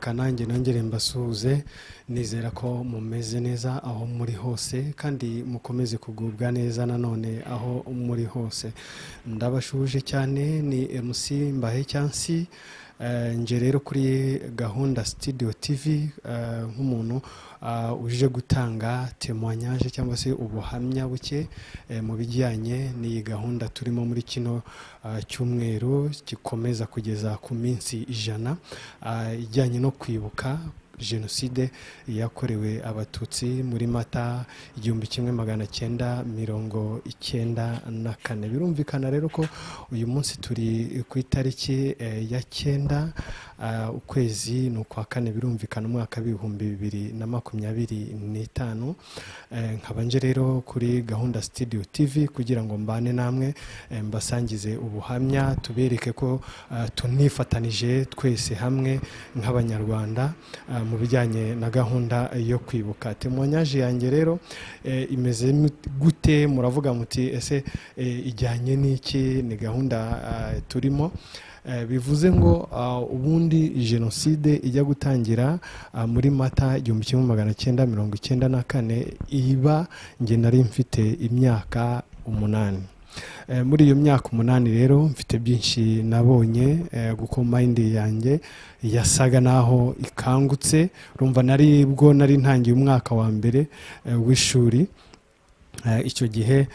Kanange nongere mbasuhuze, nizera ko mumeze neza aho muri hose kandi mukomeze kugubwa neza nanone aho muri hose. Ndabashuje cyane, ni MC Mbahe Cyansi. Nje rero kuri Gahunda Studio TV nk'umuntu uje gutanga témoignage cyangwa se ubuhamya buke mu bijyanye n'iyi gahunda turimo muri kino cyumweru gikomeza kugeza ku minsi 100, ijyanye no kwibuka jenoside yakorewe Abatutsi muri Mata 1994. Birumvikana rero ko uyu munsi turi ku itariki ya 9, ukwezi ni ukwa kane, birumvikana umwaka 2025. Nkaba nje rero kuri Gahunda Studio TV kugira ngo mbane namwe, mbasangize ubuhamya, tubereke ko tunifatanije twese hamwe nk'Abanyarwanda mu bijyanye na gahunda yo kwibuka. Témoignage yanjye rero imeze gute? Muravuga muti ese ijyanye n'iki? Ni gahunda turimo. Bivuze ngo ubundi jenoside ijya gutangira muri Mata 1994, iba njye nari mfite imyaka 8. Muri iyo myaka 8 rero mfite byinshi nabonye, kuko mind yanjye yasaga naho ikangutse. Urumva nari bwo nari ntangiye umwaka wa mbere w'ishuri. Icyo gihe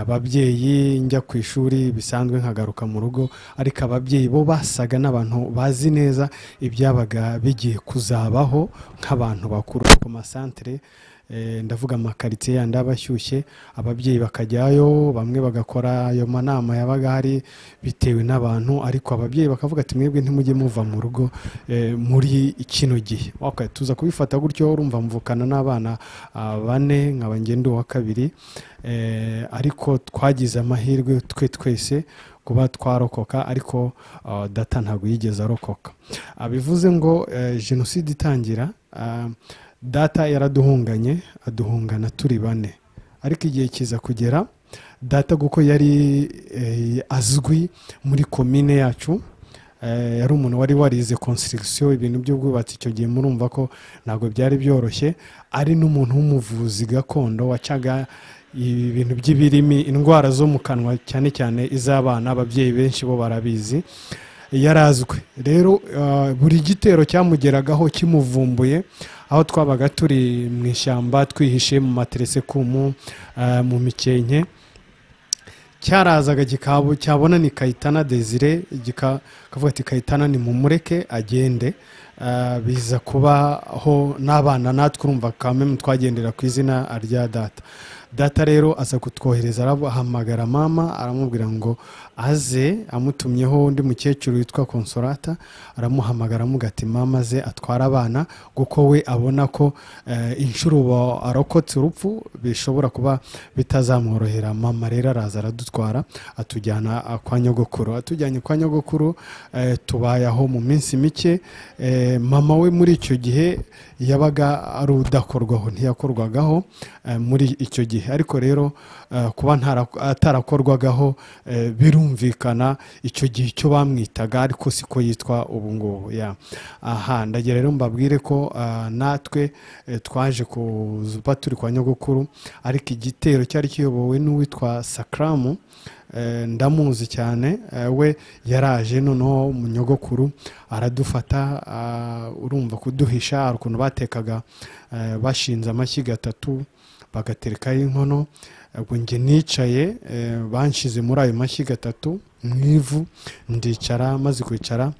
ababyeyi, njya ku ishuri bisanzwe nkagaruka mu rugo, ariko ababyeyi bo basaga n'abantu bazi neza ibyabaga bigiye kuzabaho nk'abantu bakuru ku masantere, ndavuga amakaritsiye yandi aba ashyushye, ababyeyi bakajyayo, bamwe bagakora ayo manama yabaga hari bitewe n'abantu, ariko ababyeyi bakavuga ati mwebwe ntimujye muva mu rugo muri kino gihe. Okay, tuza kubifata gutyo. Urumva mvukana n'abana bane, nkaba ngenda uwa kabiri, ariko twagize amahirwe twe twese kuba twarokoka, ariko data ntabwo yigeze arokoka. Bivuze ngo jenoside itangira, data yaraduhunganye, aduhungana turi bane, ariko igihe kiza kugera data, kuko yari azwi muri komine yacu, yari umuntu wari warize construction, ibintu by'ubwubatsi. Icyo gihe murumva ko ntabwo byari byoroshye, ari n'umuntu w'umuvuzi gakondo wacaga ibintu by'ibirimi, indwara zo mu kanwa, cyane cyane iz'abana, ababyeyi benshi bo barabizi. Yarazwi rero, buri gitero cyamugeragaho kimuvumbuye aho twabaga turi mu ishyamba twihishe mu materesekumu, mu mikenke, cyarazaga gikabo cyabona ni Kayitana Desire, gikavuga ati Kayitana ni mumureke agende. Biza kubaho n'abana natwe, urumva kamwe twagendera ku izina rya data. Data rero aza kutwohereza, arahamagara mama, aramubwira ngo aze, amutumyeho undi mukecuru witwa Consolata, aramuhamagara amuga ati mama aze atwara abana, kuko we abona ko inshuro arokotse urupfu bishobora kuba bitazamworohera. Mama rero araza aradutwara, atujyana kwa nyogokuru. Atujyanye kwa nyogokuru, tubaye aho mu minsi mike. Mama we muri icyo gihe yabaga ari udakorwaho, ntiyakorwagaho muri icyo gihe, ariko rero kuba atarakorwagaho, birumvikana icyo gihe icyo bamwitaga, ariko siko yitwa ubu ngubu ya. Aha ndagira rero mbabwire ko natwe twaje kuba turi kwa nyogokuru, ariko igitero cyari kiyobowe n'uwitwa Sakramu, ndamuzi cyane. We yaraje noneho umunyogokuru aradufata, urumva kuduhisha hari ukuntu batekaga, bashinze amashyiga 3 bagaterekaho inkono. Ubwo njye nicaye, banshize muri ayo mashyiga 3 mu ivu, ndicara. Maze kwicara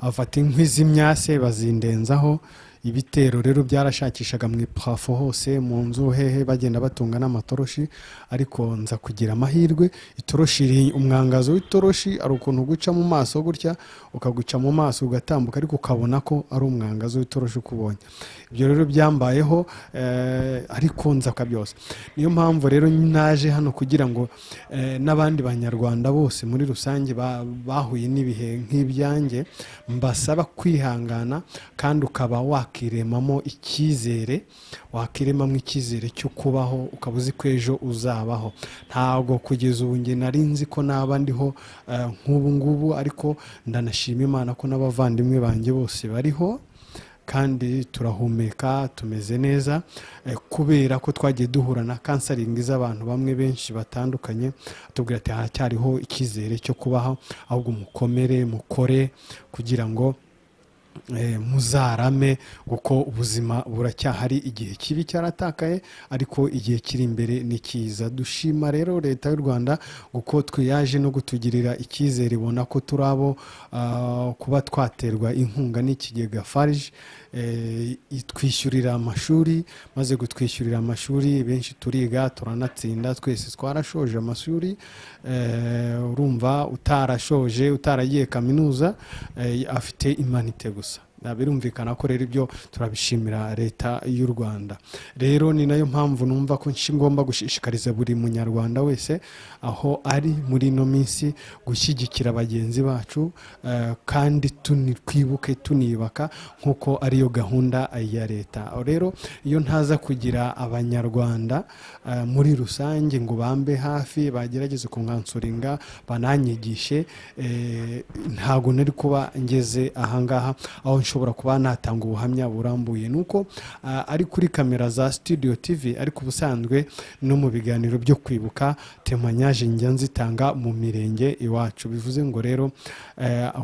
afata inkwi z'imyase bazindenzaho. Ibitero rero byarashakishaga mu iparafo hose mu nzu hehe, bagenda batunga n'amatoroshi, ariko nza kugira amahirwe itoroshi, umwangazo w'itoroshi ari ukuntu guca mu maso gutya, ukaguca mu maso ugatambuka, ariko ukabona ko ari umwangazo w'itoroshi ukubonye. Ibyo rero byambayeho, ariko nza byose. Niyo mpamvu rero naje hano kugira ngo n'abandi banyarwanda bose muri rusange bahuye n'ibihe nk'ibyanjye, mbasaba kwihangana kandi ukaba wakiremamo icyizere, wakiremamo icyizere cyo kubaho, ukaba uzi ko ejo uzabaho. Ntabwo kugeza ubu njye nari nzi ko naba ndiho nk'ubu ngubu, ariko ndanashima Imana ko n'abavandimwe banjye bose bariho kandi turahumeka, tumeze neza, kubera ko twagiye duhura na kansaringi z'abantu bamwe benshi batandukanye, tubwira ati haracyariho icyizere cyo kubaho, ahubwo mukomere mukore kugira ngo muzarame, kuko ubuzima buracyahari. Igihe kibi cyaratakaye ariko igihe kiri imbere ni cyiza. Dushima rero leta y'u Rwanda kuko twiyaje no gutugirira icyizere, ibona ko turabo kuba twaterwa inkunga n'ikigega FARG, itwishyurira amashuri. Maze gutwishyurira amashuri benshi turiga turanatsinda, twese twarashoje amashuri. Urumva utarashoje utaragiye kaminuza afite imanite gusa. Birumvikana ko rero ibyo turabishimira leta y'u Rwanda. Rero ni nayo mpamvu numva ko ngomba gushishikariza buri munyarwanda wese aho ari muri ino minsi gushyigikira bagenzi bacu, kandi twibuke tunibaka nkuko ariyo gahunda ya leta. Rero iyo ntaza kugira abanyarwanda muri rusange ngo bambe hafi, bagerageze kunkansuringa, bananyigishe, ntago nari kuba ngeze ahangaha aho nshobora kuba natanga ubuhamya burambuye. Nuko ari kuri kamera za Studio TV, ariko ubusanzwe no mu biganiro byo kwibuka temanyaje njya nzitanga mu mirenge iwacu. Bivuze ngo rero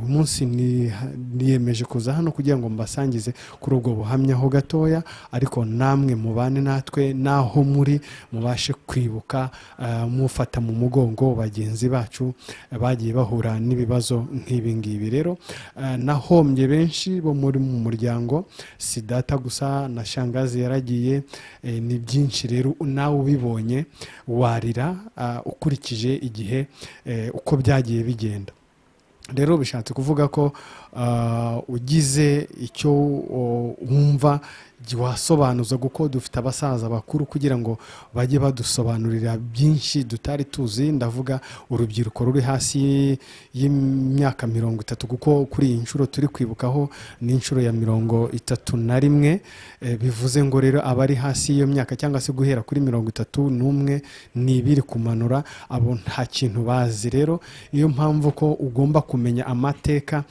umunsi niyemeje kuza hano kugira ngo mbasangize kuri ubwo buhamya ho gatoya, ariko namwe mubane natwe naho muri mubashe kwibuka, mufata mu mugongo bagenzi bacu bagiye bahura n'ibibazo nk'ibi ngibi. Rero nahombye benshi bo muri mu muryango, si data gusa na shangazi yaragiye, ni byinshi. Rero nawe ubibonye warira ukurikije igihe uko byagiye bigenda. Rero bishatse kuvuga ko ugize icyo wumva wasobanuza, kuko dufite abasaza bakuru kugira ngo bajye badusobanurira byinshi dutari tuzi. Ndavuga urubyiruko ruri hasi y'imyaka 30, kuko kuri iyi nshuro turi kwibukaho ni inshuro ya 31. Bivuze ngo rero abari hasi y'iyo myaka cyangwa se guhera kuri 31 n'ibiri kumanura, abo nta kintu bazi. Rero iyo mpamvu ko ugomba kumenya amateka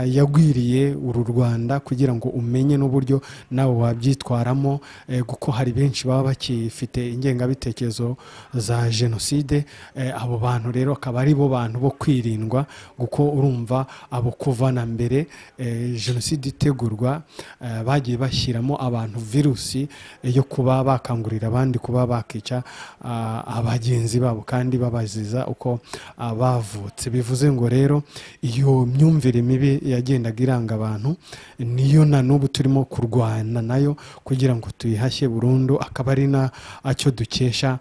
yagwiriye uru Rwanda kugira ngo umenye n'uburyo nawe wabyitwaramo, kuko hari benshi baba bakifite ingengabitekerezo za jenoside. Abo bantu rero akaba ari bo bantu bo kwirindwa, kuko urumva abo kuva na mbere jenoside itegurwa bagiye bashyiramo abantu virusi yo kuba bakangurira abandi kuba bakica abagenzi babo kandi babaziza uko bavutse. Bivuze ngo rero iyo myumvire mibi yagendaga iranga abantu niyo na n'ubu turimo kurwana nayo kugira ngo tuyihashye burundu, akaba ari na acyo dukesha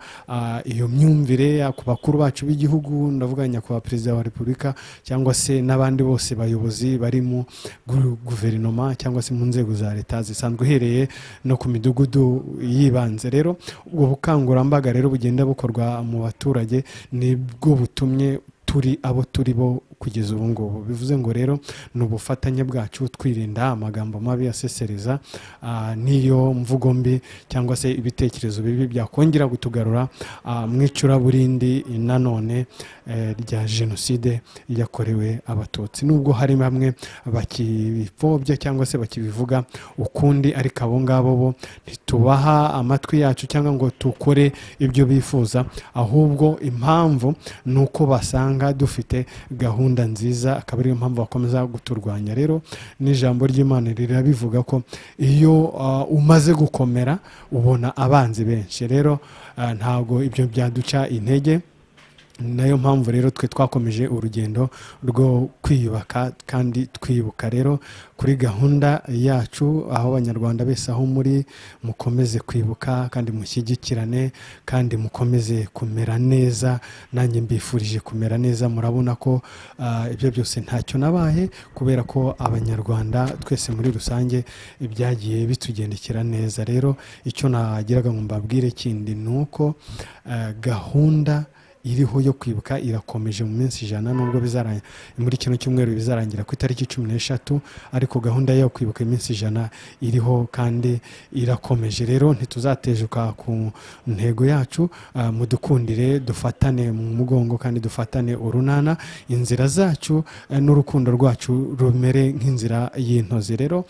iyo myumvire ku bakuru bacu b'igihugu, ndavuga nyakubahwa Perezida wa Repubulika cyangwa se n'abandi bose bayobozi bari mu guverinoma cyangwa se mu nzego za leta zisanzwe, uhereye no ku midugudu yibanze. Rero ubwo bukangurambaga rero bugenda bukorwa mu baturage nibwo butumye turi abo turi bo kugeza ubu ngubu. Bivuze ngo rero ni ubufatanye bwacu twirinda amagambo mabi asesereza n'iyo mvugo mbi cyangwa se ibitekerezo bibi byakongera gutugarura mu icuraburindi nanone rya jenoside yakorewe Abatutsi. Nubwo hari bamwe bakipfobya cyangwa se bakibivuga ukundi, ariko abo ngabo bo ntitubaha amatwi yacu cyangwa ngo tukore ibyo bifuza, ahubwo impamvu ni uko basanga dufite gahunda nziza, akaba ariyo mpamvu bakomeza guturwanya. Rero n'ijambo ry'Imana rirabivuga ko iyo umaze gukomera ubona abanzi benshi. Rero ntabwo ibyo byaduca intege, nayo mpamvu rero twe twakomeje urugendo rwo kwiyubaka kandi twibuka. Rero kuri gahunda yacu aho abanyarwanda bese aho muri mukomeze kwibuka kandi mushyigikirane kandi mukomeze kumera neza. Nanjye mbifurije kumera neza. Murabona ko ibyo byose ntacyo nabaye kubera ko abanyarwanda twese muri rusange ibyagiye bitugendekera neza. Rero icyo nagiraga ngo mbabwire kindi nuko gahunda iriho yo kwibuka irakomeje mu minsi 100, nubwo bizarangira muri kino cyumweru bizarangira ku itariki 13, ariko gahunda yo kwibuka iminsi 100 iriho kandi irakomeje. Rero ntituzatejuka ku ntego yacu, mudukundire dufatane mu mugongo kandi dufatane urunana, inzira zacu n'urukundo rwacu rumere nk'inzira y'intozi. Rero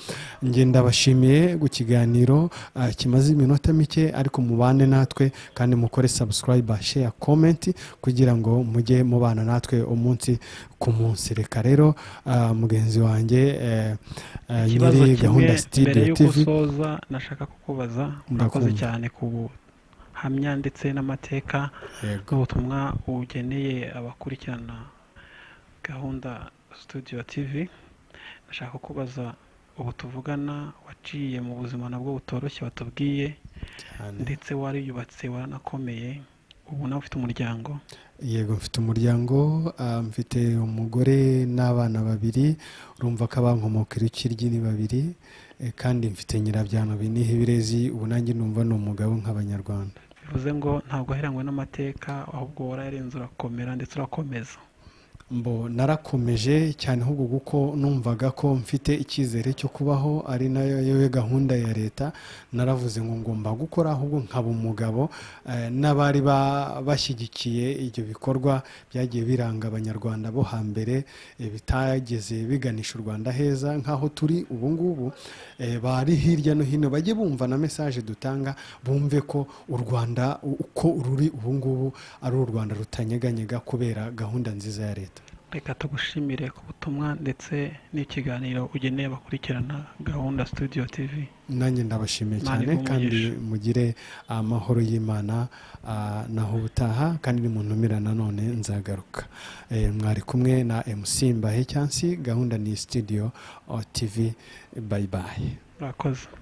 nge ndabashimiye ku kiganiro kimaze iminota mike, ariko mubane natwe kandi mukore subscribe, share, comment kugira ngo mujye mubana natwe umunsi ku munsi. Reka rero mugenzi wanjye nyiri gahunda Studio TV, usoza nashaka kukubaza, urakoze cyane ku buhamya ndetse n'amateka n'ubutumwa ugeneye abakurikirana gahunda Studio TV. Nashaka kukubaza, ubu tuvugana waciye mu buzima nabwo butoroshye watubwiye, ndetse wariyubatse waranakomeye, ubu nawe ufite umuryango? Yego, mfite umuryango, mfite umugore n'abana babiri, urumva ko abankomokera ikiryi ni babiri, kandi mfite nyirabyano binihe birezi, ubu nanjye numva ni umugabo nk'abanyarwanda. Bivuze ngo ntabwo waheranywe n'amateka, ahubwo warayarenze urakomera ndetse urakomeza. Mbo narakomeje cyane ahubwo kuko numvaga ko mfite icyizere cyo kubaho, ari nayo yewe gahunda ya leta. Naravuze ngo ngomba gukora ahubwo nkaba umugabo, n'abari bashyigikiye ibyo bikorwa byagiye biranga abanyarwanda bo hambere, bitageze biganisha u Rwanda heza nkaho turi ubu ngubu, bari hirya no hino bajye bumva na message dutanga, bumve ko u Rwanda uko ruri ubu ngubu ari u Rwanda rutanyeganyega kubera gahunda nziza ya leta. Reka tugushimire ku butumwa ndetse n'ikiganiro ugeneye abakurikirana gahunda Studio TV. Nanjye ndabashimiye cyane kandi mugire amahoro y'Imana naho ubutaha, kandi nimuntumira nanone nzagaruka. Mwari kumwe na MC Mbahe Cyansi, gahunda ni Studio TV. Bye bye. Murakoze.